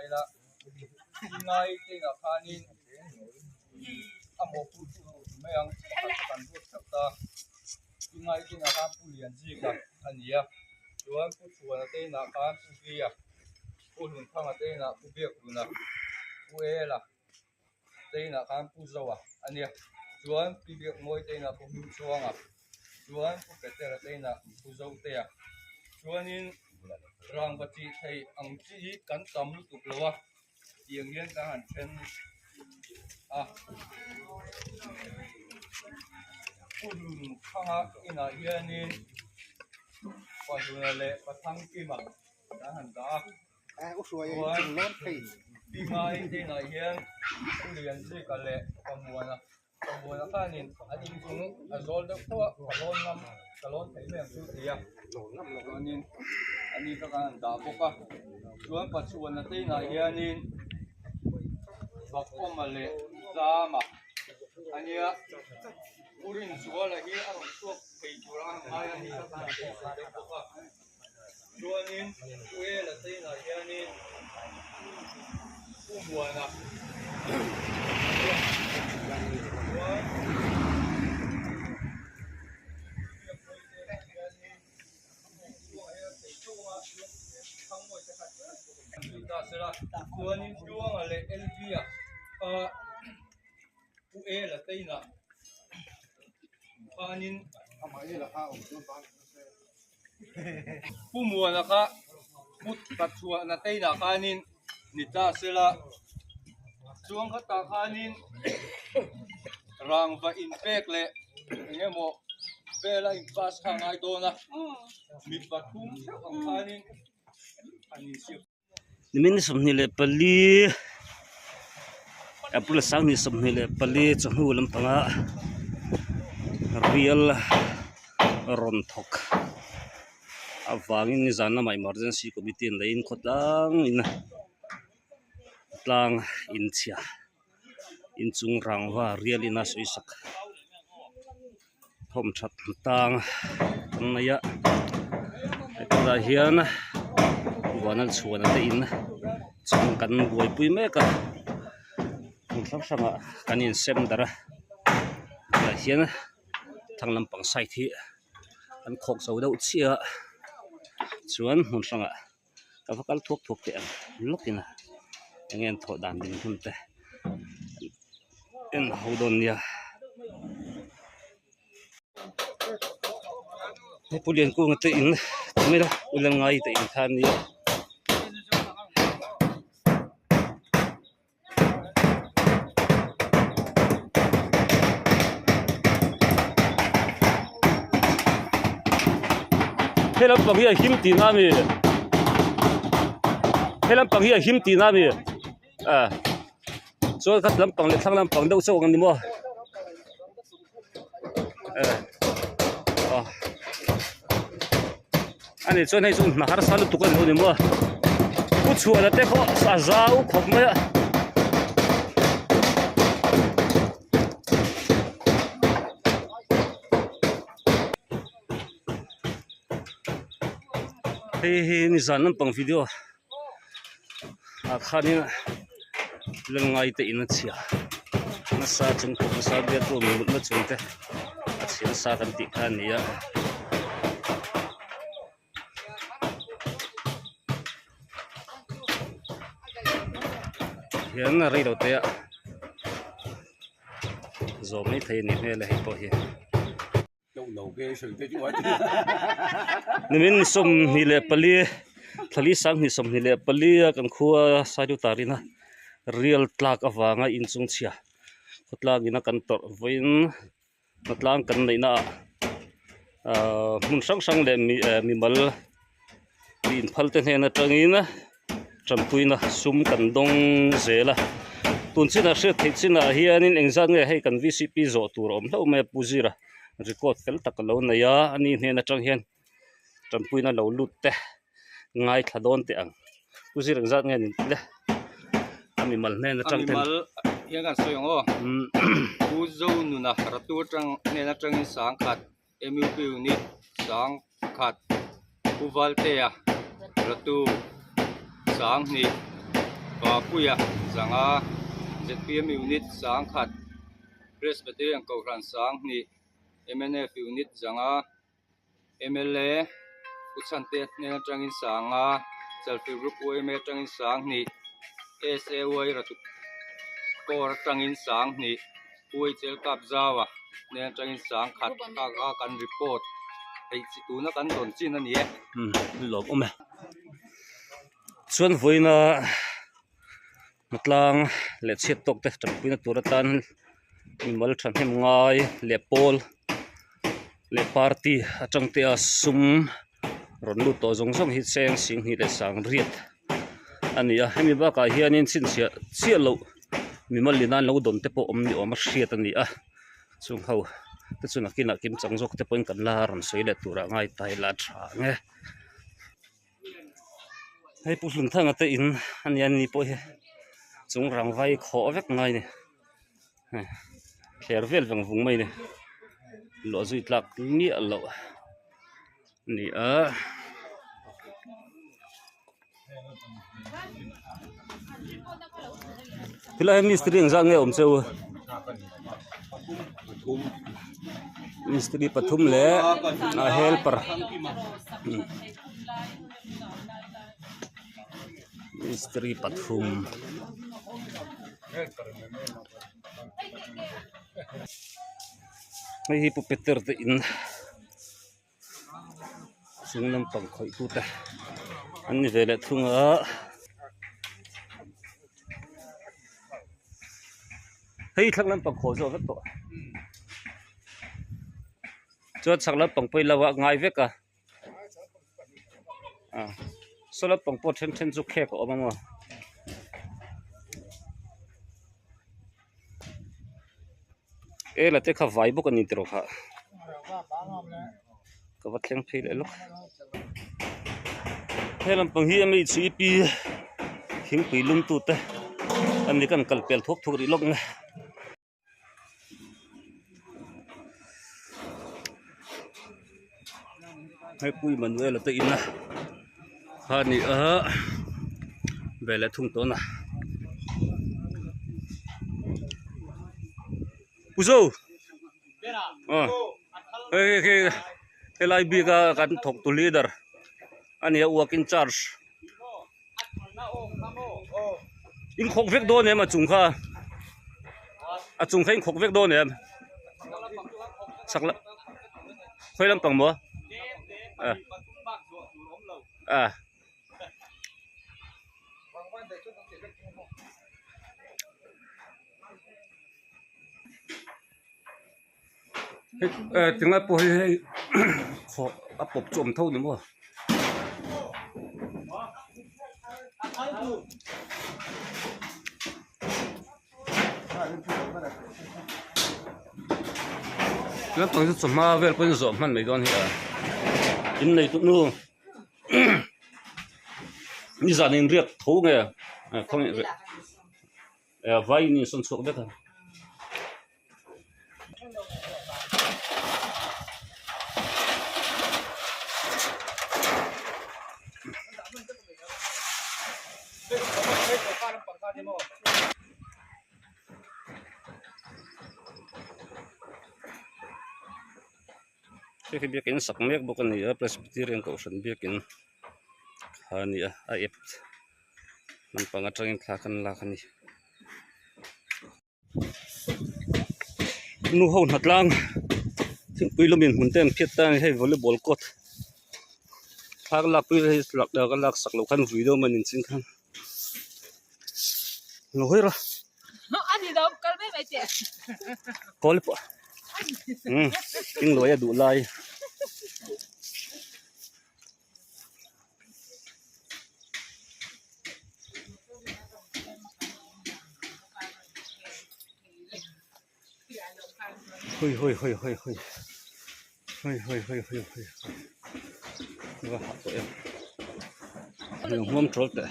ila Chingai te inah khanin a mawhphurh chu mai ang pakhat chu kan ruat theuh ta Chingai te inah khan Pu Lianzika a ni a chuan Pu Chhuana te inah khan Pu Via Pu Hlunthanga te inah Pu Biakhluna Pu Ela te inah khan Pu Zoa a nia chuan Pi Biakmawi te inah Pu Hmingchhuanga chuan Pu Petera te inah Pu Zotea chuanin rangva tih theih ang chi hi kan tam lutuk lo a tiang hian kan han then a Pu Hlunthanga inah hianin Pahluna leh Pathangkima kan han dah a. Chuan Pingai hnenah hian Pu Lianzika leh Pamuana Pamuana khanin an inchung a zawl deuh tho a, ka lawn ngam ka lawn thei mai ang chu ti a. Chuanin ani kha khan an dah bawk a. Chuan Pachuana te inah hianin Bakawma leh Zama a nia. Pu Rinzuala hi a rawn chhuak thei tur a ngai a ni kha khan an beisei deuh bawk a. Chuanin Pu Ela te inah hianin Pu Muana chuan chuanin Tluanga leh Elvia kha Pu Ela te inah khanin Pu Muana kha kut ka chhuahna te inah khanin ni ta sela chuang khatah khanin rangva inpek leh eng emaw vela in pass kha a ngai dawn a mi pathum theuh ang khanin an insiam. Nimin 24 April 24 chawhnu lampanga rial rawn thawk avangin nizan lamah emergency committee an leiin khawtlang in tlang inchhia inchung rangva rial ina sawi sak thawm that tang an nei a hetah hian huan a chhuan te in chung kan buaipui mek a hmun hrang hrangah kan insem darh a tah hian thlang lampang side hi an khawk zo deuh chiah a chuan hmun hrangah ka va kal thuak thuak teh ang lawkin a eng nge an thawh dan ding hun te en ho dawn nia he pu Liankunga te in ti mai la u Lalngai te in kha ania. He lampang hi a him tihna a ni he lampang hi a him tihna a ni a chuan khat lampang leh thlang lampang deuh chauh ang ni maw a ni chuan hei chu hna harsa lutuk a ni lo ni maw pu chhuahna te pawh a zau khawp mai a. Hei hi nizan lampang video ah khanin Lalngai te in a chhia nasa chung khawp nasa biak room mutna chung te a chhia nasa kan tih kha a ni a. Hian rei lo te ah zawm mai thei a nih hmel a hei pawh hi. Nimin 24 thlali 24 a kan khua Sailutarina rial tlak avanga inchung chhia khawtlang ina kan tawrh vawiin khawtlang kan neihna ah ahh hmun hrang hrang leh mi eh mimal mi inphal te hnen atangin tanpuina sum kan dawng zel a tun chinah hriat theih chinah hianin engzat nge hei kan vcp zawh tur a awm hlauh mai a pu zira record fel tak a lo nei a ani hnen atang hian tanpuina lo lut te ngaithla dawn teh ang pu zir engzat nge ni le a mimal hnen atang ten a mimal hian kan sawi ang aw pu zonuna ratu atang hnen atangin sangkhat mup unit sangkhat pu valtea ratu sanghnih. Papuia zanga zpm unit sangkhat Presbyterian Kohhran Sanghnih mnf unit zanga mla Pu Chhante hnen atangin sanga Chalfilh Group yma atangin sanghnih SAY Ratuk Corps atangin sanghnih Pu HL Kapzaua hnen atangin sangkhat kha kha kan report theih chi tuna kan dawn chin a ni e. Umm lawmawm e. Chuan vawiina Hmatlang leh chhiat tawk te tanpuina tur atan mimal thahnem ngai leh pawl leh party atang te a sum rawn lut tawh zawng zawng hi cheng singhnih leh sangriat a ni a hemi bakah hianin chhinchhiah chiah loh mimal in an lo dawn te pawh awm ni awm a hriat a ni a chung ho te chu nakinah kimchang zawk te pawhin kan la rawn sawi leh turah ngai ta ila tha ang e. Hei Pu Hlunthanga te in a nia ni pawh hi chung rangva hi khawh vek ngai a ni hei thler vel veng vung mai a ni luah zui tlak miah loh a ni a. Tilai hian mistiri engzat nge awm cheu mistiri pathum leh a helper mistiri pathum. Hei hi Pu Peter te in. Chung lampang khawih tute an ni ve leh thung a hei thlang lampang khaw zawh vek tawh chuan chhak lampang pawh ilo a ngai vek a saw lampang pawh then then chu khek a awm ang aw. Ela te kha vai bawk a ni tiraw kha ka va thleng phei leh lawk he lampang hi mhip thingpui lum tu te a ni kan kal pel thuak thuak rih lawk nge. Hei Pu Emmanuel a te in a kha a ni a ve leh thung tawn a Pu Zo aw hei hei hei helai bik a kan thawk tu leader a nia work in charge in khawk vek dawn em a chung kha a chung kha in khawk vek dawn em chak la khawi lampang maw a a tingai pawh hi hei khawh a pawp chu awm tho ni maw. Lampang chu chawhma vel pawhin zawh hman mai dawn hi a innei tut nu nizan inriak tho nge khawnge vai in insawn chhuak vek a. Hei hi biakin sak mek bawk a ni a Presbyterian kohhran biakin kha a ni a a ep lampang atangin thla kan lak a ni. Nu ho hnatlang thingpui lawmin hmun te an phiat ta a ni hei volleyball court thla ka lakpui hei ka lak sak loh khan vui deuh a manin chin khan lo hawi rawh kawl pawh umm engluai a duh lai. Hui hui hui hui hui hui hui hui hui hui va hah tawh em heng hmuam tawl teh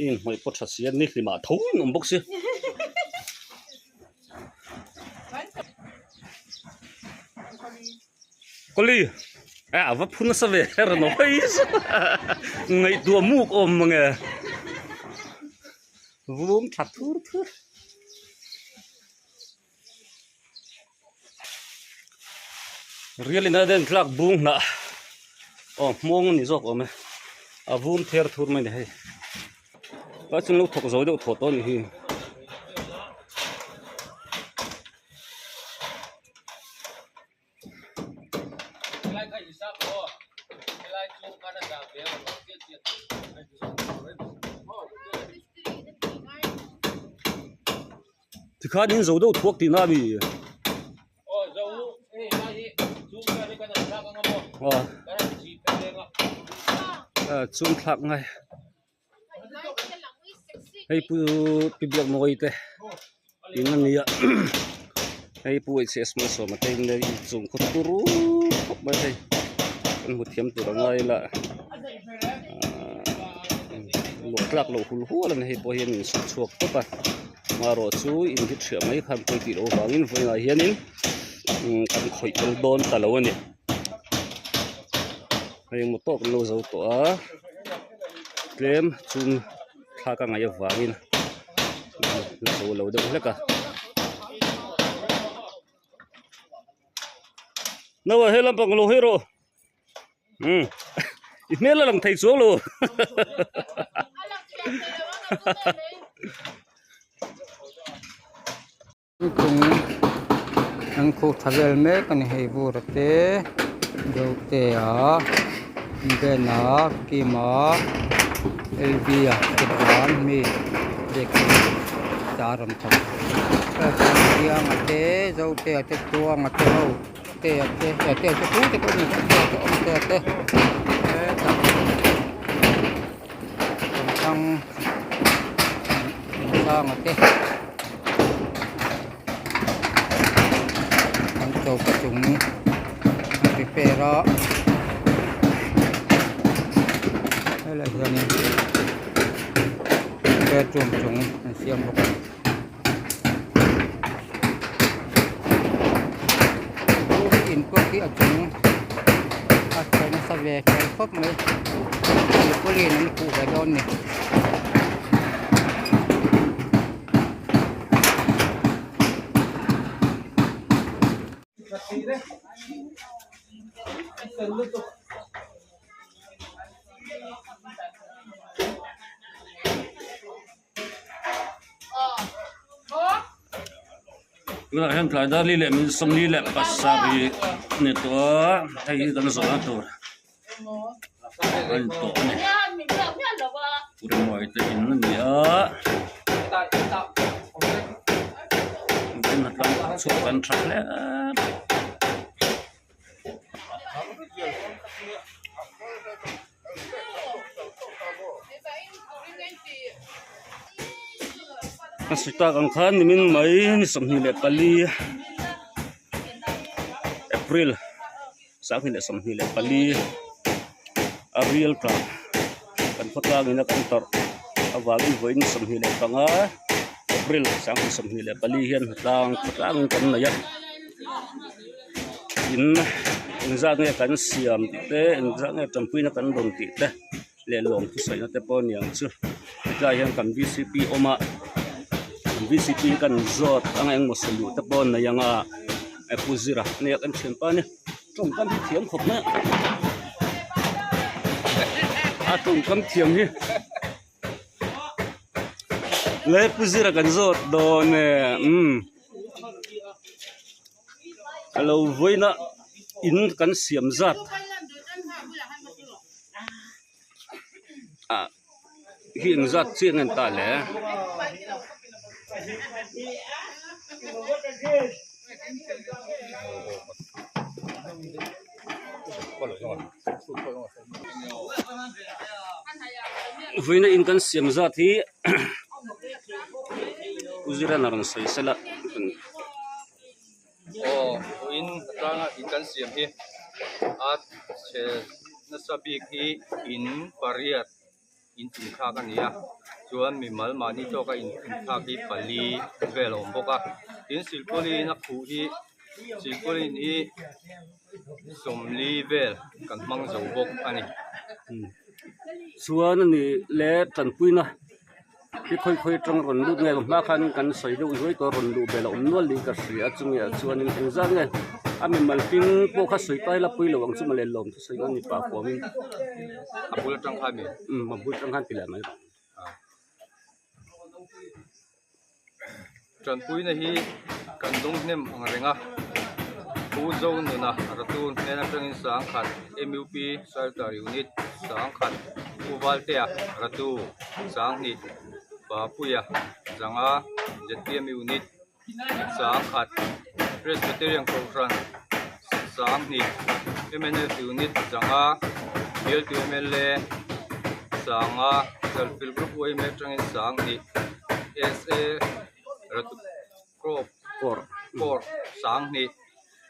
i inhmawih pawh tha si a ni hlimah tho in awm bawk si. Kawli eh a va phu nasa ve her a nawi ngaihtuah muk awm mange. Vum tha thur thur. Rial in a den tlak bung hnah aw hmawng a ni zawk awm e a vum ther thur mai a ni hei tlai chuan lo thawk zo deuh thawh tawh a nih hi. Tikhan in zo deuh thuak tihna a mi? Aw chung thlak ngai hei pu pi biak mawi te in a nia hei pu hs malsawma te in nia inchung khaw turu khawp mai hei kan hmu thiam tur a ngai ila ahh luah tlak loh hul hual a ni hei pawh hian in sawm chhuak tawp a marawh chu in hit hriah mai khan pawi tih loh avangin vawiinah hianin kan khawih tel dawn ta lo a ni. Hei engmaw tawk an lo zo tawh a tlem chum thlak a ngaih avangin la zo lo deuh hlek a naua he lampang lo hawi rawh umm i hmel a lang thei chuang lo Chung an khuh tha vel mek a ni hei vur te Zote a Ben a Kim a L V a te chuan mi biakin tar rawn thawk Pianga te Zote a te Tluanga te ho te a te te te te pawh ni te te thang sanga te an choka chung an prepare a helaiah hianin bedroom chung an siam bawk a ni. In pawh khi a chung a chhe nasa ve hmel khawp mai silpauline an khuh ve dawn a ni. Tunah hian tlai dar li leh min sawmli leh pasarih a ni tawh a hei hi kan zawhna tur a ni tawh a ni purimuai te in a ni a tin a tlang chhuak kan tha hle mai. A sawi tak ang khan nimin mai ni 24 April 2024 a rial tla kan khawtlang in a kan tawrh avangin vawiin 25 April 2024 hian hnatlang khawtlang in kan nei a. In engzat nge kan siam tih te engzat nge tanpuina kan rawn tih te leh lawm thusawi na te pawh a ni ang chu hetlai hian kan v c p awm a kan v c p kan zawt ang engmaw sawi te pawh a nei ang a pu zira a nia kan thianpa a nia tawngkam hi thiam khawp mai a a tawngkam thiam hi le pu zira kan zawt dawn e umm. A lo vawiina in kan siam zat ah hi eng zat chiah nge an tah le. Vawiina in kan siam zat hi U Zira'n a rawn sawi sela. Aw vawiin atlanga in kan siam hi a chhe nasa bik hi in pariat in chungthlak a ni a chuan mimal mahni tawka in chungthlak hi pali vel a awm bawk a tin silpauline a khuh hi silpauline hi sawmli vel kan hmang zo bawk a ni. Chuan a nih leh tanpuina. Hi khawi khawi atang rawn lut nge hma khan kan sawi deuh zuai tawh a rawn luh belh a awm nual niin ka hria a chungah chuanin engzat nge a mimal hming pawh kha sawi ta ila pui lo ang chu mawle lawm thusawi nan mipa huamin a bul atang khan mi umm a bul atang khan ti leh mai Tanpuina hi kan dawng hnem ang reng a, Pu Zonuna Ratun hnen atangin Sangkhat MUP Shelter Unit Sangkhat Pu Valtea Ratu Sanghnih Papuia Zanga ZPM Unit Sangkhat Presbyterian Kohhran Sanghnih mnf Unit Zanga Bialtu mla Sanga Chalfilh Group yma atangin Sanghnih SA Ratu Crop Corps Sanghnih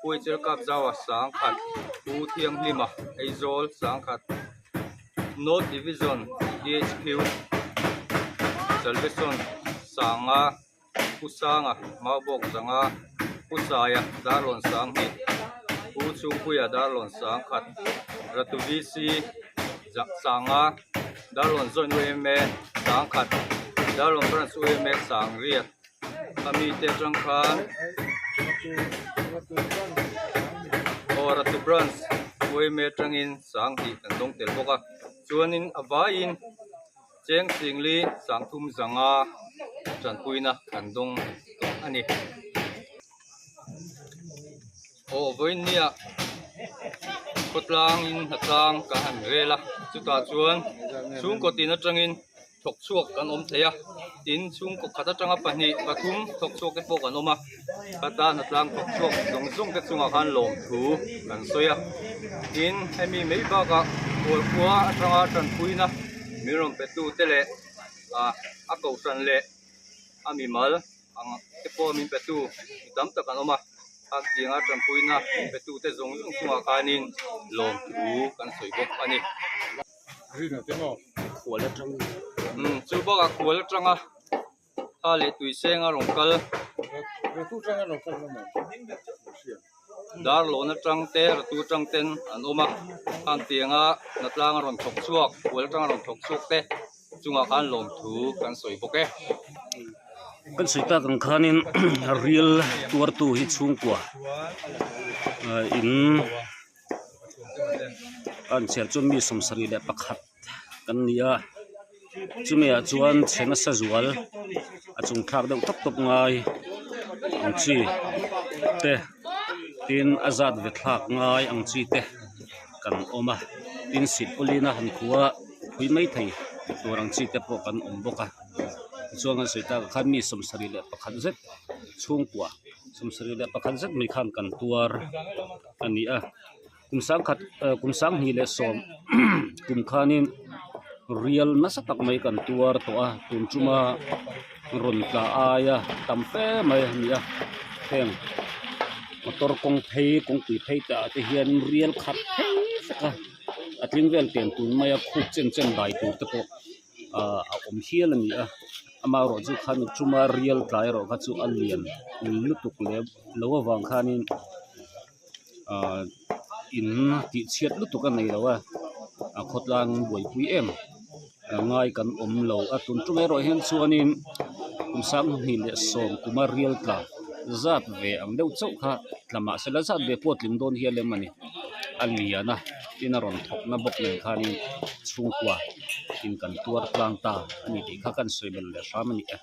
Puichel Kap Zaua Sangkhat Pu Thianghlima Aizawl Sangkhat North Division DHQ Salvation Sanga Pu Sanga Maubawk Zanga Pu Saia Darlawn Sanghnih Pu Chhungpuia Darlawn Sangkhat Ratu VC Sanga Darlawn Joint yma Sangkhat Darlawn Branch yma Sangriat a mite atang khan aw Ratu Branch yma atangin Sanghnih kan dawng tel bawk a chuanin a vaiin Cheng Singli Sangthum Zanga tanpuina kan dawng tawh a ni. Aw vawiinnia khawtlangin hnatlang kan han rel a, chutah chuan chhungkaw tin atangin thawk chhuak kan awm thei a, tin chhungkaw khat atanga pahnih pathum thawk chhuak te pawh kan awm a, khata hnatlang thawk chhuak zawng zawng te chungah khan lawmthu kan sawi a, tin hemi mai bakah Kawlkhua atanga tanpuina min rawn pe tu te leh ah a kohhran leh a mimal ang te pawh min pe tu mi tam tak an awm a khang tianga tanpuina min pe tu te zawng zawng chungah khanin lawmthu kan sawi bawk a ni. Umm chu bakah khual atanga kha leh tui seng a rawn kal Darlawn atang te ratu atang ten an awm a khang tianga hnatlang a rawn thawk chhuak hual atang a rawn thawk chhuak te chungah khan lawmthu kan sawi bawk e. Kan sawi tak ang khanin ril tuartu hi chhungkua in a inchhiar chuan mi 71 kan ni a chumi ah chuan chhe nasa zual a chung thlak deuh tawp tawp ngai ang chi te tin a zat ve thlak ngai ang chi te kan awm a tin silpawlin a han khuh a phui mai thei tur ang chi te pawh kan awm bawk a tichuan kan sawi tak ah khan mi 71 zet chhungkua 71 zet mai khan kan tuar a ni a kum sangkhat kum sanghnih leh sawm kum khanin rial nasa tak mai kan tuar tawh a tun tuma rawn tla aia tam fe mai a ni a heng motor kawng phei kawngpui phei te ah te hian rial khat phei vek a a tling vel ken tun maia khup chen chen dai tur te pawh ah a awm hial a ni a amaherawh chu khan tuma rial tla erawh kha chu a lian lutuk lem lo avang khanin ah in tih chhiat lutuk a nei lo a a khawtlang buaipui em ngai kan awm lo a tun tum erawh hian chuanin kum 2010 kuma rial tla zat ve ang deuh chauh kha tla mahse la zat ve pawh tling dawn hial em a ni a lian a tin a rawn thawk na bawk nen khanin chhungkua in kan tuar tlang ta a ni tih kha kan sawi belh leh hram a ni e.